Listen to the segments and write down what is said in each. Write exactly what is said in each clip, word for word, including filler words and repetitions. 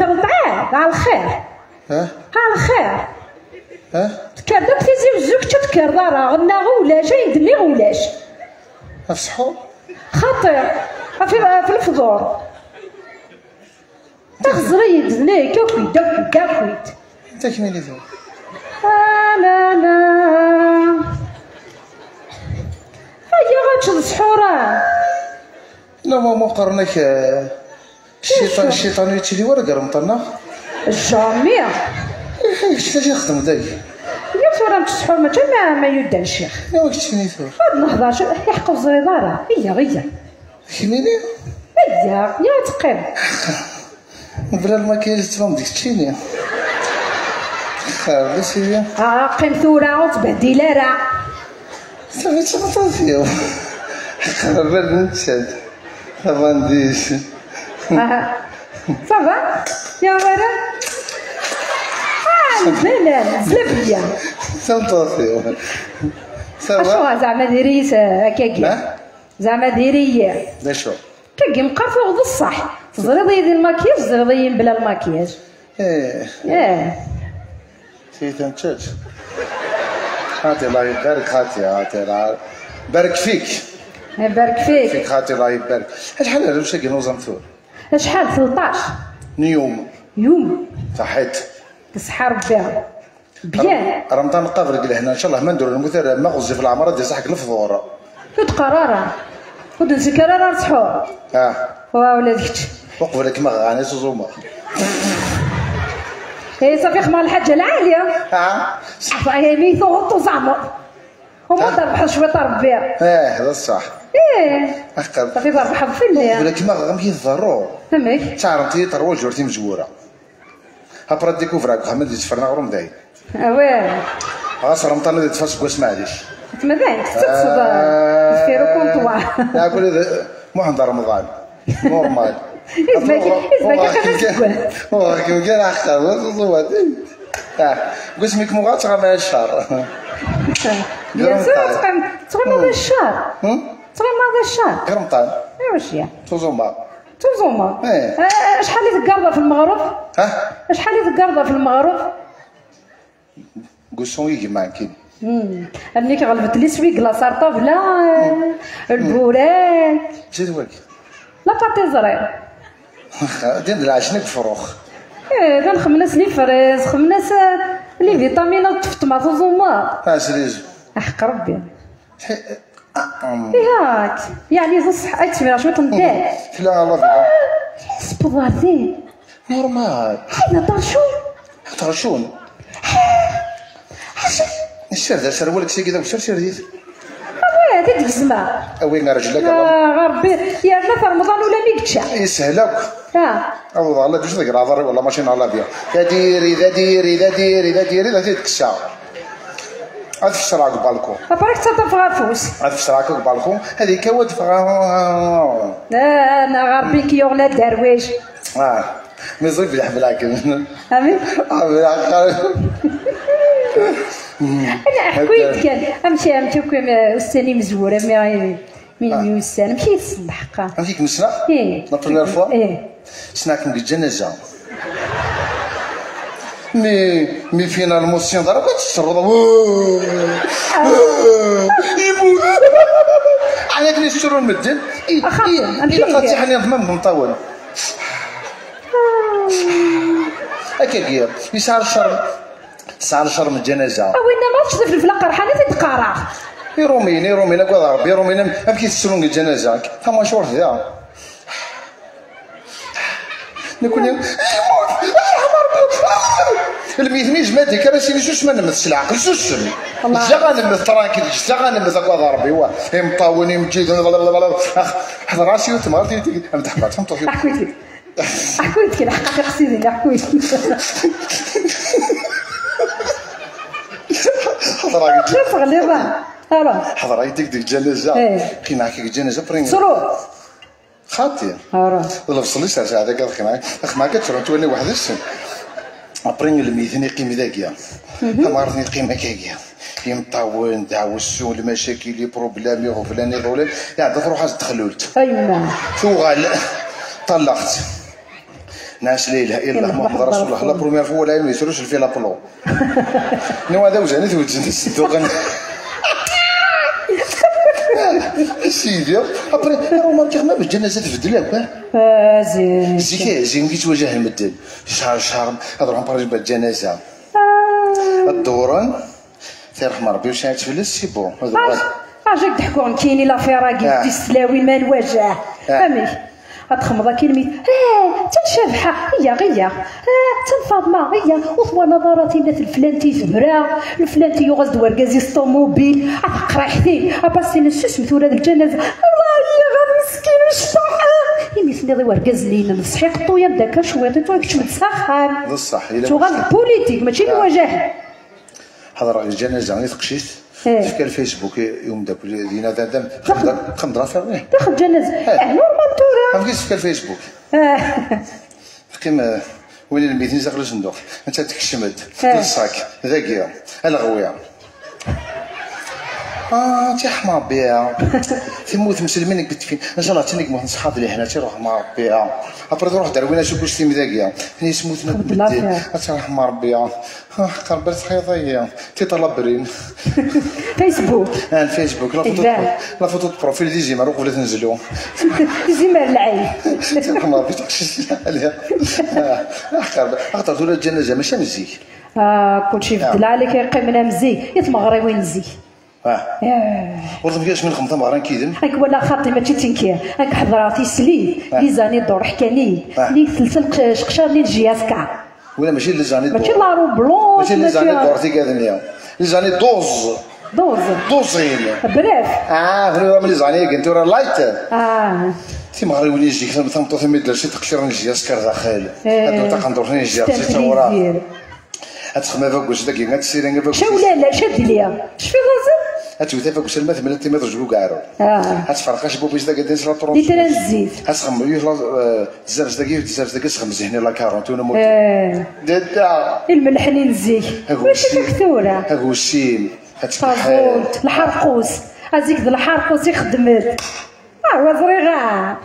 Tekkreḍ ɛad, ɛa lxir. Ha? Ɛa lxir. Ha? Tekkreḍ akk Tizi Wezzu, kečč ur tekkreḍ ara. Neɣ ulac, ayen d-nniɣ ulac. Ɣef ssḥur? Xaṭi, ɣef, ɣef lefḍur. Taxẓer-iyi-d nekk, akk-id, akk-id, akk-id. Anta kmini tura? Ah, la, la. Aya, ad teččeḍ ssḥur-a. La, ma, ma qqaren-ak, eh, cciṭan, cciṭan ur yettili wara deg remṭan, neɣ? Jamais. Eh, kečč d acu ixdem dagi? Iyya tura nečč ssḥur, mačči ma, ma yuddan ccix. Iyya, kečč kmini tura. Ad nehḍer, sh-, iḥeqq ur teẓriḍ ara. Iyya, iyya. Kemmini? Iyya, ya teqqim. Mebla lmakiyaj tettban-d keččini. Xerb a sidi. Ah, qqim tura, ur ttbehdil ara. Safi d tameṭṭut-iw. Xerb ar d nettat. Tabandit. Ah, ça va? Ya wara? Ah, mebla, mebla beyya. Tameṭṭut-iw. Ça va? Acuɣer zeɛma diri-yi s-, akkagi? Ha? Zeɛma diri-yi. D acu? Tagi meqqar tuɣeḍ ṣṣeḥ. Teẓriḍ-iyi di lmakiyaj, teẓriḍ-iyi mebla lmakiyaj. Eh. Eh. Sidi tneččeǧ. Xati, Allah ibarek, xati, xati, Allah. Barek fik. Eh, barek fik. Fik, xati, Allah ibarek. Acḥal n usagi n uẓametur? Acḥal? Tleṭṭac. N yum. Yum. Saḥit. Ṣṣeḥa Rebbi. Bien. Remḍan qabel deg lehna, ncallah ma ndur lmut ara ma ɣezzif leɛmer ad iṣaḥ deg lefḍur. Ur d-qqar ara. Ur d-nsikkar ara ar sḥur. Ah. Wa ula d kečč. Uqbel ad kem-aɣeɣ ɛni s uẓumeɣ. Eh, safi xemmeɣ lḥaǧa lɛali. Ah. Safi, eh, mi tuɣeḍ tuẓameḍ. Uma terbeḥ cwiṭ a Rebbi. Eh, d ṣṣeḥ. Eh. Aqqel. Safi terbeḥ fell-i. Uqbel ad kem-aɣeɣ amek i tḍerru. Amek? Ttaɛrent-iyi terwaǧ ur timezwura. Après découvre deg uxxam ad d-ittefren aɣrum dayen. Awah. Ɣas remṭan ad iṭṭef aseggas, maɛlic. Tma dayen tetteṭṭseḍ deffir ukunṭwar. Akk d Muḥend Remḍan. Normal. Izmek, izmek axir aseggas. Uɣeɣ-kem kan aḥqer, d tuẓubat. Ah, deg wasmi kem-uɣeɣ ttɣama ccer. Bien sûr, ttɣamaḍ ccer. Hmm? Ttɣamaḍ ccer. Remṭan. Iwacu? Tuẓuma. Tuẓuma. Eh. Eh, acḥal i teggareḍ ɣef lmeɣreb? Ha? Acḥal i teggareḍ ɣef lmeɣreb? Gusu i gma, kid. Hmm. Almi k-ɣelbet les huit glaces ar ṭṭabla, eh, lburak. Zid wagi. La pâte ẓriɣ. Din d lɛecna deg ufrux. Eh, da nxemmen-as les fraises, xemmen-as, eh, les vitamines, ad tfeṭṭem ɣef uẓuma. Ah, zid. Aḥeqq Rebbi. Yak, yeɛni d ṣṣeḥ, ay ttbiɛeɣ cwiṭ n dal. Tella ɣer la vida. Sbeḍ ɣer din. Normal. Ḥina ṭercun. Ṭercun. Ḥaca. Nessird aserwal-ik sagi d awessar, sirdit. Awi, ad t-id-gezmeɣ. Awi, rǧel-ak. Ah, Rebbi, yerna f Remḍan ula mi yečča. Yeshel akk. Ah. Awḍeɣ la deg leɛḍar-iw, la machine à laver. Da diri, da diri, da diri, da diri, da t-id-kkseɣ. Ad fesreɣ deg balkun. Après ad tt-ḍḍfeɣ afus. Ad fesreɣ deg balkun, ad ikkaw ad ffɣeɣ. Ah, neɣ Rebbi k-yuɣ la derwic. Ah, mais ẓid yeḥbel akken. Amek? Ah, mais akken. Ana, ḥku-yi-d kan, amek, amek akk, eh, ussan imezwura, mi, mi, mi ussan, amek i tessneḍ ḥqa? Amek i kem-ssneɣ? Eh. La première fois? Eh. Ssneɣ-kem deg lǧanaza. Mais, mais finalement, ssineḍ ara ma tettreḍ. Yemmut. Ɛni akken i s-tturun medden? I, axaṭer, i, amek ilaq ad iga? Tiḥniḍ ma mbenṭawen. Akkagi, yesɛa lcerm, yesɛa lcerm n lǧanaza. A winna ma teččeḍ ifelfel aqerḥan i t-id-qqareɣ. Irumiyen, irumiyen, agad Rebbi, irumiyen, am-, amek i tettrum deg lǧanaza? Tamacurt da. Nekkni, yemmut! Lmeyytin yezmer ad d-yekker ass-nni, susem ad nemmet s leɛqel, susem! Ǧǧeɣ ad nemmet tranquille, ǧǧeɣ ad nemmet, agad Rebbi, wa, imeṭṭawen, imeǧǧiden, ax, ḥeḍreɣ-as yiwet temɣart, am teḥḍer, tameṭṭut-iw. Aḥku-yi-d. Aḥku-yi-d kan, ḥeqqa tiqsiḍin, aḥku-yi-d. Ḥeḍreɣ-ak-d. Ur teɣliḍ ara. Ḥeḍreɣ-ak-d deg lǧanaza. Eh. Qqimeɣ-ak deg lǧanaza, après. Ttru. Xaṭi. Ara. D lebṣel i serseɣ dagi ad xedmeɣ. Xedmeɣ akka ttrunt wallen weḥd-sen. Après, lmeyytin yeqqim dagi. Mhm. Tamɣart-nni teqqim akkagi. Imeṭṭawen, ddeɛwessu, lmacakil, iproblem, iɣeblan, iḍulan. Iɛedda truḥ-as-d texlult. A yemma. Tuɣal. Ṭalleɣ-tt. Nɛas la ilaha illallah Muḥemmed Rasulullah. La première fois wala yettrus lfi laplo. Nwa d awzan i twezzen s dduqen. Sidi, après, remarkiɣ ma bǧan-as ad tbeddel akk. Zik, zik mi yettwajahen medden. Cehṛ, cehṛ, ad ruḥen par exemple ǧǧan-as. Ad dewren. Tirḥem Rebbi ur sɛiɣ fell-as, c'est bon. Ad uɣal. Aja k-d-ḥkuɣ nekkini l'affaire-agi, ah, d tislawin ma nwajaḥ. Ah. Amek? Ad txemmeḍ akin mi, eh, d Cabḥa, iyya, iyya. Eh, d Faḍma, iyya. Ur twalaḍ ara tinna d lflanti tebra, lflanti yuɣ-as-d wergaz-is ṭumubil, a taqriḥt-in, a passin, susem tura d lǧanaza. Allah, iyya, ɣer meskin, mecṭuḥ. Imi tenniḍ i wergaz-nni, nṣeḥ iqeṭṭu-yam-d akka cwiṭ, i tura keččem-d s axxam. D ṣṣeḥ, yella tuɣal d politique, mačči d ah, nwajaḥ. Ḥeḍreɣ deg lǧanaza i teqcict, eh, tefka lfacebook i, i umeddakel, dina d adam, txeddem, txeddem d l'affaire, eh. Daxel lǧanaza. Eh. Eh, normal tura. Am kis tefka lfacebook. Eh. Teqqim, eh, win lmiten zdaxel usenduq. Netta tekcem-d. Eh. Lṣak, dagi, aleɣwi. Ah, tiḥma Rebbi. Timmut mselmin deg tfin. Ncallah tin i yemmuten ṣṣeḥḥa d lehna, tiṛuḥ ma Rebbi. Après tṛuḥ dar win asukkus tim dagi. Tin yesmuten akk medden. Ad tiṛuḥ ma Rebbi. Ah, qerb ad txayeḍ-iyi. Tiṭ labrin. Facebook. Ah, Facebook. La photo de, la photo de profil d izimer uqbel ad t-nezlu. Izimer lɛid. Tiṛuḥ ma Rebbi taqcict lɛali. Ah, qerb. Axaṭer tura lǧanaza mačči am zik. Ah, kulci ibeddel ɛalik, yeqqimen am zik, i tmeɣriwin n zik. Ah. Eh. Ur tebɣi asmi nxeddem tameɣra n kidem. Nekk wala xaṭi, mačči d tinkir. Nekk ḥeḍreɣ tislit, ah, les années d'or ḥkan-iyi. Ah. Li telsa lqecqcar-nni n J S K. Wala mačči les années d'or. Mačči la robe blanche, mačči les années d'or tigad-nni. Les années douze. Douze. Douze-in. Bref. Ah, hnu les années-agi n tura light. Ah. Timeɣriwin n zik, tameṭṭut imi d-ters i teqcir n J S K ar daxel. Eh. Ad d-taqendurt n J S K, ad tawra. Ad texdem abaggus dagi, ad tessirin abaggus. Cawlala, cadli. Tecfiḍ aẓ-? Ad twet abaggus alma tmel timiḍ deg ugaɛru. Ah. Ad tferq acebbub-is dagi din s la trente. Di tranzit. Ad txemmem, yuɣ la, eh, tzerz dagi, tzerz dagi, ad txemmem zihni la quarante, una moto. Eh. Dada. I lmelḥ-nni n zik. Mačči akk tura. Agusim. Ad tkeḥḥel. Taẓult, lḥerqus. A zik d lḥerqus i xeddmet. Ah, wa ẓriɣ, ah.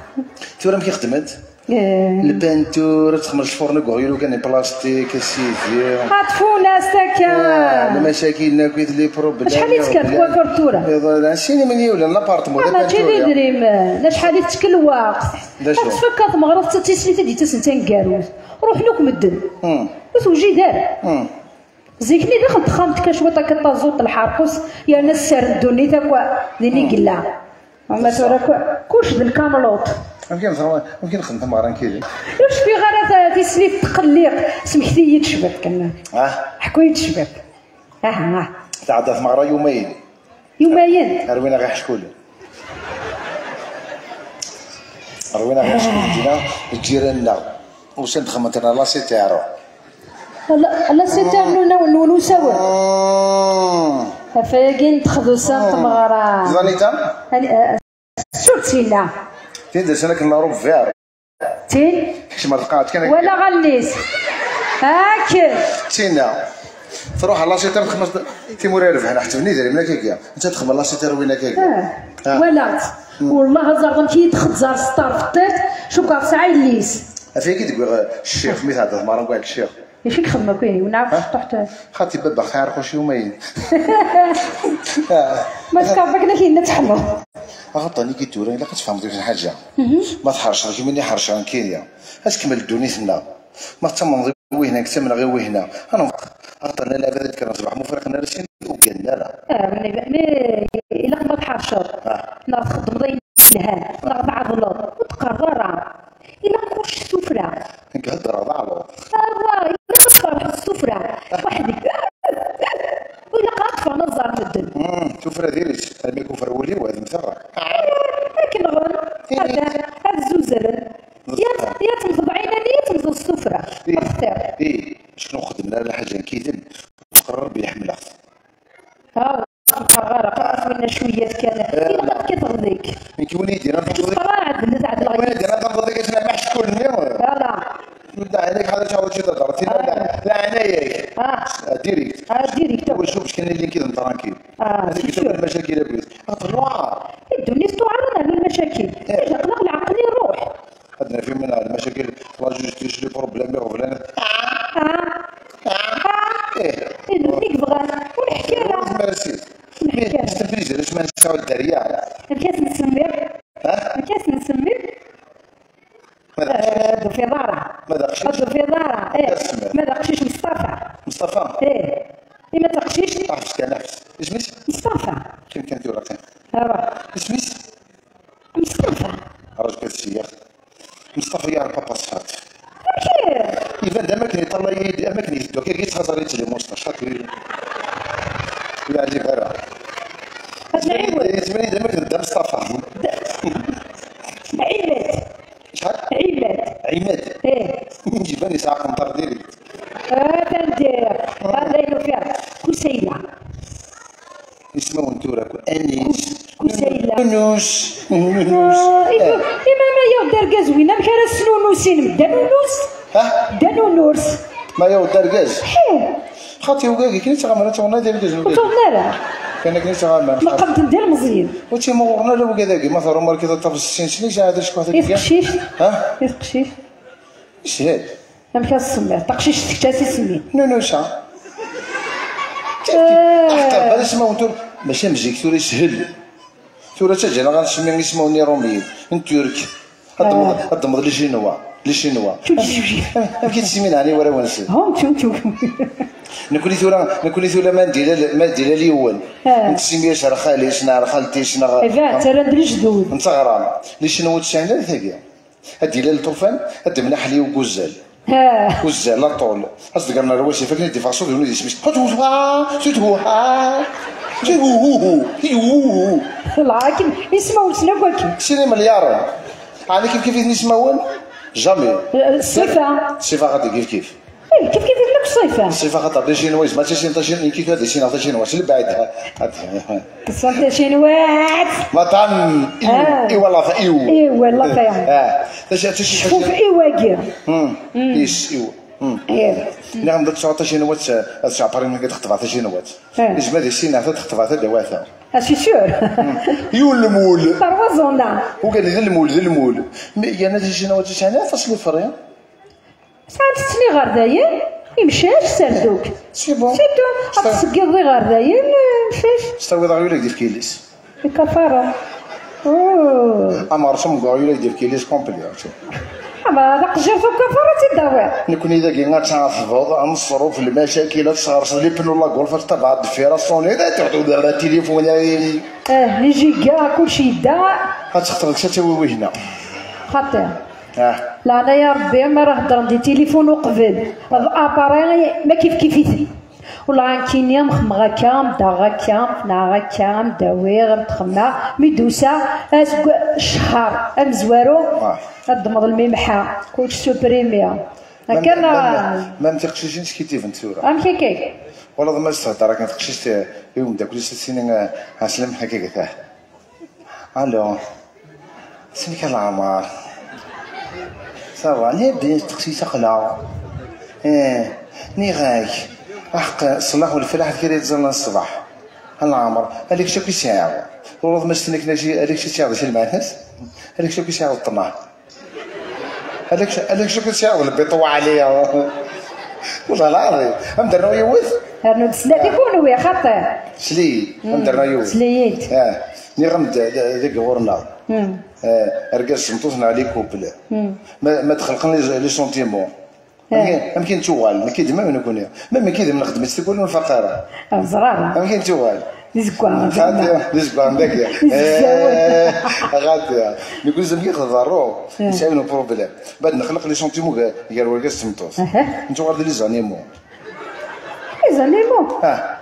Tura amek i xeddment? Eh. Lpintur, ad txemmel lfurn deg uɣyul ukan n plastik, a sidi. Ah, tfunast akka. Ah, lmacakin akk i tli problème. Acḥal i tekka tkwakurt tura? Iḍ-, sin imelyunen, l'appartement, ah, mačči d idrimen. Acḥal i tettkel lweqt. D acu? Ad tfakkeḍ tmeɣra d tislit i d-yettasen d taneggarut. Ruḥen akk medden. Hmm. Ur tewjid ara. Hmm. Zik-nni daxel texxamt kan cwiṭ akka taẓult lḥerqus, yerna sser n ddunit akk din i yella. Ama tura ku-, kullec d lkamluṭ. Amek i nexdem, amek i nexdem tameɣra n kiri? Ur cfiɣ ara ta-, tislit tqelliq. Smekti-yi-d cwiṭ kan. Ah. Ḥku-yi-d cwiṭ. Aha, aha. Tɛedda tmeɣra yumayen. Yumayen. Rwin-aɣ iḥeckulen. Rwin-aɣ iḥeckulen dina, lǧiran-nneɣ. Usan-d xedmen-ten la citerne. La, la citerne nwen, nwen usawen. Mm. Ɣef wayagi n texdusa n tmeɣra. Ẓran-iten? Ani, eh, sur tina. Tin d asan akken la robe vert. Tin? Kecmeɣ tqaɛet kan. Wala allen-is. Akken. Tina. Tṛuḥ la citerne, txemmeṣ timura irebḥen, ḥettben idrimen akkagi. Netta txemmem la citerne win akkagi. Ah. Ah. Walaɣ-tt. Mm. Wellah ad ẓreḍ amek i yi-d-txeẓẓer s ṭṭerf n tiṭ, cukkeɣ tesɛa yelli-s. Ɣef wayagi i d-wwiɣ, eh, ccix, mi tɛedda tmeɣra n wayeḍ ccix. Acu i ixdem akk ihi? Ur neɛref cṭuḥ. Xaṭi, baba, xeɛrqec yumayen. Ma tfehmeḍ akken ad k-yenna teḥmeḍ. Axaṭer nekki tura, ilaq ad tfehmeḍ yiwet n lḥaǧa. Mhm. Ma tḥerceḍ kemmini ḥerceɣ nekkini. Ad tkemmel ddunit-nneɣ. Ma tettamneḍ i wihna, nekk ttamneɣ i wihna. Ad nefreq. Axaṭer llan lɛibad i d-kkren ṣṣbeḥ, ma ur friqen ara sin, ur gganen ara. Ah, mais, mais ilaq ma tḥerceḍ. Ah. Neɣ txeddmeḍ ayen yelhan, neɣ tɛeḍleḍ, ur teqqareḍ ara. Ilaq kullec s tuffra. Nekk heddreɣ d aɛluḍ. Awa, ilaq ad tferḥeḍ s tuffra. Weḥd-k. Ur ilaq ara ad ṭṭfen aẓar medden. Hmm, tuffra diri-tt, almi kuffer wul-iw, ad mmteɣ. Akken ɣen, ad, ad zuzren. Ya, ya temmteḍ ɛinani, ya temmteḍ s tuffra. Ih, ixtiṛ. Ih, acu nxeddem ara lḥaǧa n kidem, ur teqqar Rebbi ḥemmleɣ-t. Awa. Ur qqareɣ ara, qqareɣ winna cwiyyat kan. Eh, ilaq ad kkateɣ deg-k. Nekk win i d-yennan tamẓiḍ. Ur qqar ara ɛedl, ad ɛedleɣ. Win i d-yennan tamẓiḍ-ik ad tɛemmi aḥekkul-nni. Voilà. Ur d ɛinayek ḥader ad tɛawed cwiṭ ad d-tehder. Tinna, ah, leɛnaya-k. Ah. Ah, direct. Ah, direct. Ur cukkeɣ kan ilin kid n tranquille. Ah, c'est sûr. Ad yekcem lmacakil akkit. Ad truḥ. I ddunit tuɛer ad nernu lmacakil. Eh. Aql-aɣ leɛqel iruḥ. Ad nerfi min lmacakil, la justice, les problèmes. Ah, ah, eh, d nekk bɣan. Ur ḥki ara. Ur ḥki ara. Ur ḥki ara. Amek i s-nsemmi? Ha? Amek i s-nsemmi? Ma d aqcic. Eh, d ufiḍara. Ma d aqcic. D ufiḍara, eh. Ma d aqcic Mustafa. Mustafa? Eh. Ima d aqcic? Ḥbes kan, ḥbes. Isem-is? Mustafa. Qqim kan tura kan. Awa. Isem-is? Mustafa. Rǧu kan sya. Mustafa, ya Rebbi, papa ṣṣḥat. Amek? Iban-d am akken iṭalay-iyi-d, am akken iteddu akka, yettxaẓer-itt di Mustafa. Ur yeɛǧib ara. Ad nɛiwed. Yettban-iyi-d am akken Dda Mustafa. Ɛimad. Acḥal? Ɛimad. Ɛimad. Eh. Iban yesɛa aqenṭar direct. Atan diɣ. Anda i nufiɣ? Kusayla. Ismawen tura, ku-, Anis. Kusayla. Nunus. Nunus. Ah, i-, eh. Ima ma yaɣ-d argaz win, amek ara s-nunusin? Dda Nunus? Ha? Dda Nunus. Ma yaɣ-d argaz? Hi. Xaṭi, wigagi kan i ttɣaman, ad ttɣaman d argaz. Ur ttɣaman ara. Kan akken i ttɣaman. Neqqen-ten d ilmeẓyen. Ur ttmuɣuren ara wigad-agi, ma terrum arkiḍ ad tafeḍ ssin snin, saɛa d acku. I teqcict? Ha? I teqcict? Ishel. Amek ad tsemmiḍ? Taqcict tekka s isem-im. Nunusa. Eh. Aḥeqqa, bala ismawen tura. Mačči am zik, tura yeshel. Tura ttaǧǧan-aɣ ad nsemmi ismawen iṛumiyen, n Turk. Ad d-temḍ-, ah, ad d-temḍ les Chinois. Les Chinois. Tuǧiǧi. Amek i ttsemmin ɛni warraw-nsen? Hum, tu, tu. Nekni tura, nekni tura ma d-ilal, ma d-ilal yiwen. Ah. Nettsemmi-as ar xali-s, neɣ ar xalti-s, neɣ. Iban, ttarran-d lejdud. Nettaɣram. Les Chinois ur tesɛin ara tagi. Ad d-ilal ṭufan, ad d-mnaḥel yiwen n uzzal. Ha. Uzzal, la ṭul. Ad s-d-ggren ar wasif, akken i d-iffeɣ ṣṣut, yiwen ad isem-is, "Hu, hu, ha, hu, ha, hu, hu, hu, hu, hu." Lɛakem, ismawen-nsen akk akken. Sin imelyaren. Ɛni kif kif i ten-ismawen? Jamais. Eh, ṣṣifa. Ṣṣifa xaṭi kif kif. Eh, kif kif i ten-akk ṣṣifa. Ṣṣifa xaṭi, d acinwa, yezmer ad tessineḍ tacinwat, nekk tura ad issineɣ tacinwat, s lebɛid. Tessen tacinwat? Matam, iw-, ah, iwala fa, iw. Iwala fa. Ah, taci-, taci-, cfuf taci-, iwagi. Hmm. Hmm. Is, iw. Hmm. Eh. Nniɣ-am-d ad tesɛuḍ tacinwat, ad tesɛuḍ pari nekk ad xeṭbeɣ tacinwat. Eh. Izmer di sin ad xeṭbeɣ tadawata. Ah, c'est sûr. Hmm. Yiwen lmul. Terwa zona. Ugar d lmul, d lmul. Mi, yerna tacinwat ur sɛin ara aṭas n lefri. Sɛant ttni ɣer dayen, imcac, serduk. C'est bon. C'est tout. Ad tṣeggiḍ di ɣer dayen, eh, imcac. S tawiḍ aɣyul ad d-yefk yelli-s. Ikafara. Oh. Amersum deg uɣyul ad d-yefk yelli-s complet. Ama d aqjir tukafara ad tt-id-tawiḍ. Nekni dagi ad tɛetbeḍ, ad neṣruf lmacakil, ad tesɣerseḍ les pneus la Golf, ad tettabaɛeḍ deffir, ad ṣuniḍ, ad teɣduḍ ar tilifun, ay. Eh, les gigas, kulci yedda. Ad texteḍ deg-s ad tawi wihna. Xaṭi. Ah. Leɛnaya Rebbi, mi ara heddren di tilifun uqbel, d appareil ma kif kif-iten. Wala nekkini mxemmeɣ akka, mdaɣeɣ akka, mfenɛeɣ akka, mdawiɣ, mtxemmeɣ, mi d-usa, aseg, ccher amezwaru, ah, ad d-ddmeḍ lmimḥa, kullec supprimi. Akka ma, ma, ma, ma tiqcicin skiddibent tura. Amek akka? Wala ma s-thedder akken teqcict i umeddakel-is, ad s-tini, ah, ɛeslama akka gata. Allo. Isem-ik a Leɛmer? Ça va, lɛib, teqcict aql-aɣ. Eh, nniɣ-ak. Aḥeqq, ṣṣellaḥ u lfalaḥ d kra yettẓallan ṣṣbeḥ. A Leɛmer, ala kečč akk i sɛiɣ. Ur ma s-tenna-k ala kečč i sɛiɣ, d acu lmeɛna-s? Ala kečč akk i sɛiɣ d ṭṭmeɛ. Ala kečč, ala kečč akk i sɛiɣ d lbiṭ waɛli. Wallah lɛaḍim. Am d-rnuɣ yiwet? Rnu-d snat i kunwi, xaṭi. Sli, am d-rnuɣ yiwet. Sli-yi-d. Ah, nniɣ-am-d d, d, deg ɣur-neɣ. Hmm. Eh, argaz s tmeṭṭut neɣ les couples. Hmm. Ma, ma txelqen les, les sentiments. Eh. Amek, amek i nettuɣal? Nekk d même nekkni. Même nekk d même nexdem-itt tikwal ur nfaq ara. Ah, ẓer ara. Amek i nettuɣal? D izeggaɣen. Xaṭi, d izeggaɣen dagi. D izeggaɣen. Eh, xaṭi. Nekkni zem i xḍerru. Eh. Nesɛa yiwen uproblème. Bad nexleq les sentiments gar, gar urgaz d tmeṭṭut. Aha. Nettuɣal d les animaux. Les animaux? Ah.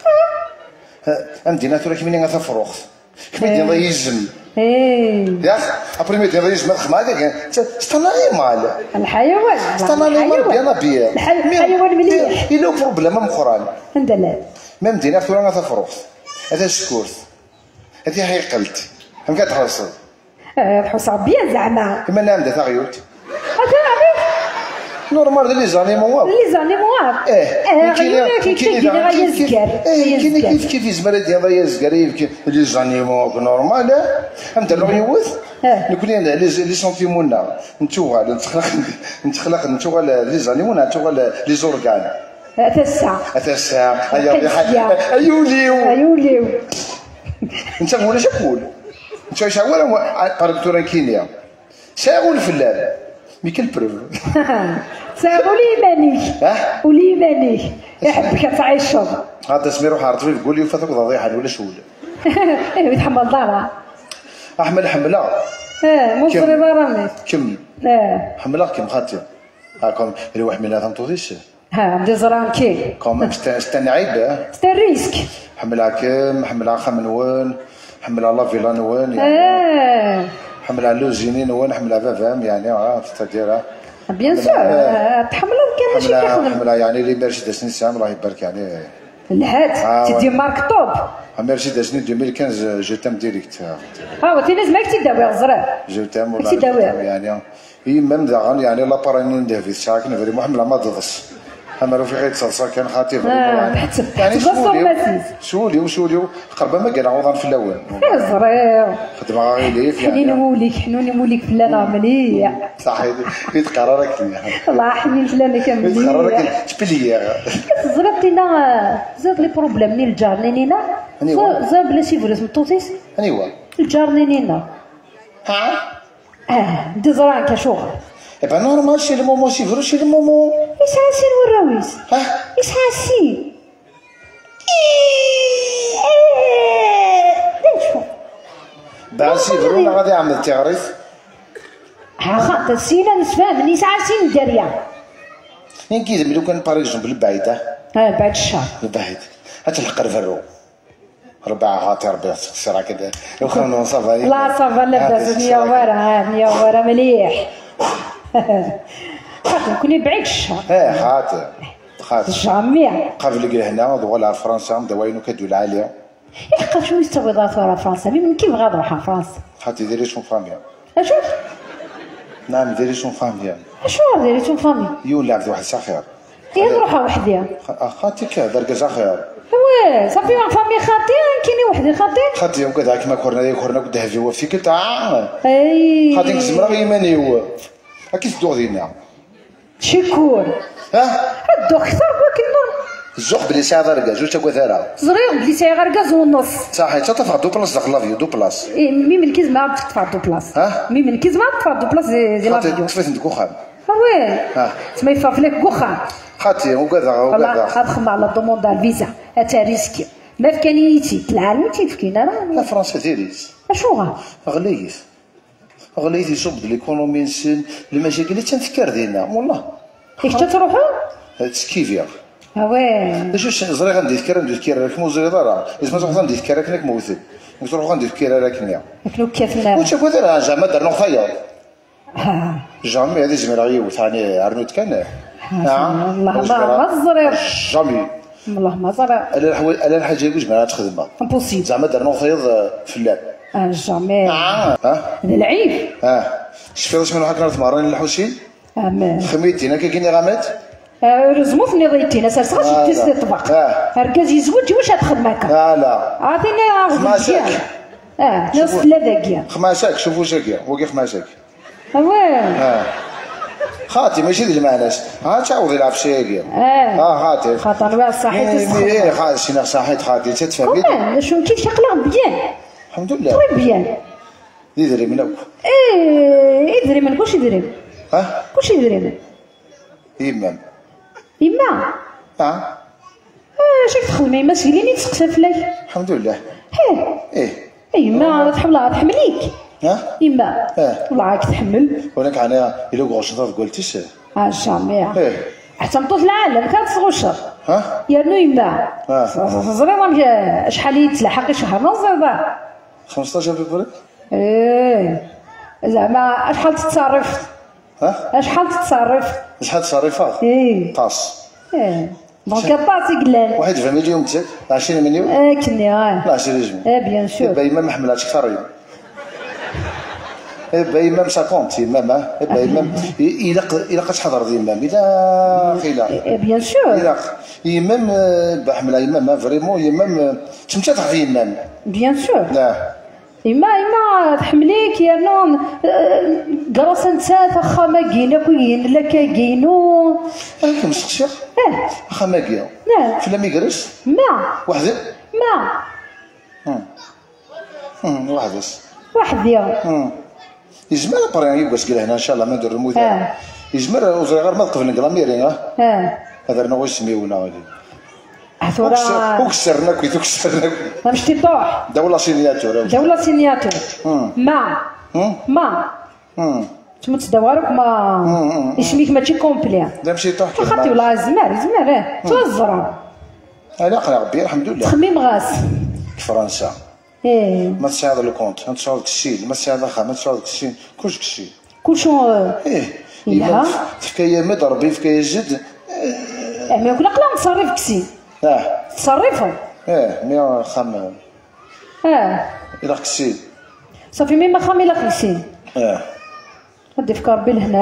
Ah. Am dinna tura kemmini a tafruxt. Kemmini d izem. Eh. Yak, après mi d izem, ad xedmeɣ hekk, c'est un animal. Lḥayawan. C'est un animal bien habillé. Lḥay-, lḥayawan mliḥ. Yella uproblème ameqqran. Anda llan? Même dinna tura a tafruxt. A tasekkurt. A tiḥiqelt. Amek ad tḥerseḍ? Eh, tḥusseɣ bien zeɛma. Iman am da taɣyult. A taɣyult? Normal, d les animaux akk. Les animaux akk. Eh, eh, nekkini, ɣyunak, nekkini kif daɣen, ay kif, kif, azger, eh, ay nekkini azger. Kif, kif yezmer ad d-yaḍ ay azger, ay yefki les animaux akk normal, eh? Am d-rnuɣ yiwet, eh, nekkni les, les sentiments-nneɣ, nettuɣal, nettexlaq, nettexlaq, nettuɣal les animaux, neɣ nettuɣal les organes. A tasa. A tasa, ay, ay, ay, ay, ul-iw. Ay ul-iw. Netta ulac akk ul. Netta yesɛa wala, par exemple, tura nekkini. Sɛiɣ ul fell-am. Mais quelle preuve? Sɛiɣ ul i iman-ik. Ah? Ul i iman-ik. Iḥebbek ad tɛiceḍ. Ɣad asmi ruḥ ar ṭṭbib, ul yufa-t akked aḍiḥan, ulac ul. Eh, ur tḥemmleḍ ara. Aḥmal ḥemmleɣ. Eh, ma ur teẓriḍ ara mmi. Kemm. Eh. Ḥemmleɣ-kem xaṭi. Ah, comme, lwaḥ mina tameṭṭut-is. Ha, d iẓra nekki. Quand même, c'est un, c'est un عيب, hein. C'est un risque. Ḥemmleɣ-kem, ḥemmleɣ axxam-nwen, ḥemmleɣ la villa-nwen, yeɛni. Eh. Ḥemmleɣ l'usine-nwen, ḥemmleɣ baba-m, yeɛni, ah, c'est-à-dire, ah. Bien sûr, eh, tḥemmleḍ kan acu i k-ixdem. Ḥemmleɣ, yeɛni, les Mercedes-nni tesɛam, Allah ibarek, yeɛni. Lhat, ah, c'est des marques top. Ah, Mercedes-nni deux mille quinze, je t'aime direct. Ah, wa tin azma k-tt-id-awiɣ, ẓriɣ. Je t'aime, k-tt-id-awiɣ. Yeɛni, i yemma-m daɣen, yeɛni, l'appareil-nni n ddheb i tesɛa akken bɣiɣ muḥemmel ma d-iḍes. Amer ufiɣ i d-taḍsa kan xaṭi bɣiɣ, ah, yeɛni. Tḥetteb, yeɛni tḥetteb s wul-iw, s wul-iw, qerb ama gganeɣ uḍan fell-awen. Eh, ẓriɣ. Xedmeɣ aɣilif, ḥnin yeɛni. Wul-ik, ḥnun wul-ik fell-aneɣ mliḥ. Saḥit, i d-qqar ara akken. Wallah, ḥnin fell-aneɣ mliḥ. I d-qqar ara akken, tpelliɣ. Teẓriḍ tina, eh, teẓriḍ les problèmes-nni n lǧar-nni-nina? Aniwa? Teẓriḍ, teẓriḍ belli sibru tmeṭṭut-is? Aniwa? Lǧar-nni-nina. Ha? Ah, d iẓra nekk acuɣer. Eh ben normal, c'est le moment, c'est vrai, c'est le moment. Yesɛa sin warraw-is. Ha? Yesɛa sin. Eh, d acu? Ben c'est vrai, neɣ ad iɛemmed tiɣrit? Ha, xaṭi, sin ad msefhamen, yesɛa sin dderya. Nekk yid-m lukan, par exemple, lbaɛid, ah? Ah, lbaɛid ccer. Lbaɛid. Ad telḥeq ar berru. Rebɛa xaṭi Rebbi, ad teqsiṛ akka. Uxxam-nwen ça va? La, ça va, labas, ur nyaw ara, ah, nyaw ara mliḥ. Xaṭi, nekkni bɛid ccer. Eh, xaṭi, xaṭi. Jamais. Qabel deg lehna, ad uɣaleɣ ar Fransa, d wayen ukadu lɛali. Ilaq acu i tettawiḍ ara tura ar Fransa? Mi nekk i bɣiɣ ad ruḥeɣ ar Fransa. Xaṭi, diri son famille. Acu? Naɛam, diri son famille. Acuɣer diri son famille? Yiwen lɛebd weḥd-s axir. Ihi ad ruḥeɣ weḥd-i. Xa-, xaṭi kan, d argaz axir. Wi, ça fait en famille xaṭi, nekkini weḥd-i xaṭi. Xaṭi, ugadeɣ akken ma kurna, kurna akked ddheb-iw ɣef tikkelt, ah! Ay. Xaṭi, nekk zemreɣ i yiman-iw. Akka i tedduɣ dinna. Cikur. Ha? Ad dduɣ kter n wakken. Zuxx belli sɛiɣ argaz, ur ttagad ara. Ẓriɣ belli sɛiɣ argaz u nneṣ. Saḥit, ad tafeɣ du place daxel l'avion, du place. Eh, mi melk izmer ad ṭṭfeɣ du place. Ha? Mi melk izmer ad ṭṭfeɣ du place di, di xaṭi, l'avion. Ṭṭef-iten deg uxxam. Ah ouais. Ah. Tma yeffeɣ fell-ak deg uxxam. Xaṭi, ugadeɣ, ugadeɣ. Ad xedmeɣ la demande ar visa. Ad tariski. Ma fkan-iyi-tt-id, lɛalem ur tt-id-fkin ara. La Fransa diri-tt. Acuɣer? Ɣlayet. Ɣlayet, iṣubb-d l'économie-nsen. Lmacakil attan tekker dinna, wallah. I kečč ad truḥeḍ? Ad skibiɣ. Ah ouais. D acu s-, ẓriɣ anda i tekker, anda ur tekker ara, kemm ur ẓriḍ ara. Isma truḥeḍ anda i tekker akken ad kem-wten. Nekk truḥeɣ anda ur tekker ara akken-nni. Akken ur kkaten ara. Ur ttaggad ara, zeɛma ad d-rnuɣ tayeḍ. Ah. Jamais ad izmireɣ yiwet, ɛni rnu-d kan. Ah, ah, wallah ma, ma teẓriḍ. Jamais. Wallah ma ẓriɣ. Ala lḥwa-, ala lḥaǧa i ur zmireɣ ad tt-xedmeɣ. Impossible. Zeɛma ad d-rnuɣ tayeḍ, eh, fell-am. Ah, jamais. Ah. Ah. D lɛib. Ah. Tecfiḍ asmi nruḥ akken ar tmeɣra n Lḥusin? Amen. Xmi-d-tin akka gini ɣamat? Ah, heureusement tenniḍ-iyi-d-tin, ad serseɣ aseddis di ṭṭbaq. Ah. Argaz yezweǧ, iwacu ad texdem akka? Ala. Ah, tin aɣ-d xmasak. Ah, nniɣ s tella dagi. Xmasak, s ufus-agi, wagi xmasak. Awah. Ah. Xaṭi, mačči d lmeɛna-s. Ha, ttɛawed lɛefsa-agi. Ah. Ah, xaṭi. Xaṭi, nwiɣ ṣaḥit. Eh, eh, xaṭi, ssineɣ ṣaḥit, xaṭi, ttfahmit. Comment? D acu n kif aql-aɣ bien. Alḥemdulillah. Très bien. D idrimen akk. Eh, idrimen, kuc idrimen. Ha? Kuc idrimen. Yemma-m. Yemma? Ah. Eh, acu i txeddem yemma seg lini tettseqsa fell-ak? Alḥemdulillah. Ih. Ih. Eh, yemma tḥemmel, tḥemmel-ik. Ha? Yemma. Eh. Wellah ad k-tḥemmel. Wala k-ɛni, ila uɣuc n tadgalt-is? Ah, jamais. Eh. Ḥetta meṭṭut lɛalem, kan tesɣucceḍ. Ha? Yernu yemma. Ah. Teẓriḍ amek, acḥal i yettlaḥaq i cehṛen, ur teẓriḍ ara. Xmesṭac à peu près? Eh. Zeɛma acḥal tettṣerrifeḍ? Ha? Acḥal tettṣerrif? Acḥal ttṣerrifeɣ? Ih. Aṭas. Ih. Donc aṭas i yellan. Waḥed vingt millions d ɛecrin millions? Akken, ah. D ɛecrin millions. Eh, bien sûr. Iba yemma-m ḥemmleɣ-tt kter-im. Eh ben, yemma-m ça compte, yemma-m, ah. Eh ben, yemma-m, i-, ilaq, ilaq ad tḥadreḍ yemma-m. Ilaq, ilaq. Eh, bien sûr. Ilaq. Yemma-m, eh, bah, ḥemmleɣ yemma-m, ah, vraiment, yemma-m, eh, ttmettateɣ ɣef yemma-m. Bien sûr. Ah. Yemma, yemma, tḥemmel-ik, yernu, eh, grâce à nettat, axxam-agi, akk igenni, lakay-agi-inu. Ah, kemm sexsiɣ? Eh. Axxam-agi? Eh. Fell-am i gres? Ma. Weḥd-m? Ma. Hmm. Hmm, weḥd-s. Weḥd-i. Hmm. Yezmer après yiwwas deg lehna, ncallah, ma d-rrmut ara. Ah. Yezmer, ur ẓriɣ ara ma ad qeblen deg lamiri, ah? Ah. Ad rnuɣ isem-iw neɣ. Ah, tura. Ur k-s-, ur k-sseren akkit, ur k-sseren akkit. Amecṭiṭuḥ. Daw la signature. Daw la signature. Hmm. Ma. Hmm? Ma. Hmm. Tmut daw ara ma. Hmm, hmm, hmm. Isem-ik mačči complet. D amecṭiṭuḥ kan. Axaṭi, ma. Wala, yezmer, yezmer, eh. Hmm. Tura teẓra. Ala, aql-aɣ Rebbi, alḥemdulillah. Ttxemmimeɣ-as. Deg Fransa. Eh. Ma tesɛiḍ lkunt, ad tesɛuḍ deg ssin. Ma tesɛiḍ axxam, ad tesɛuḍ deg ssin. Kullec deg ssin. Kullec, eh, eh, yelha. Yemma tefka-yam-d, Rebbi yefka-yas-d. Eh, mi akk aql-aɣ nettṣerrif deg ssin. Ah. Tettṣerrifeḍ? Eh, mi axxam, eh, ilaq deg ssin. Ṣafi, mi axxam ilaq deg ssin. Eh. Ad d-ifk Rebbi lehna.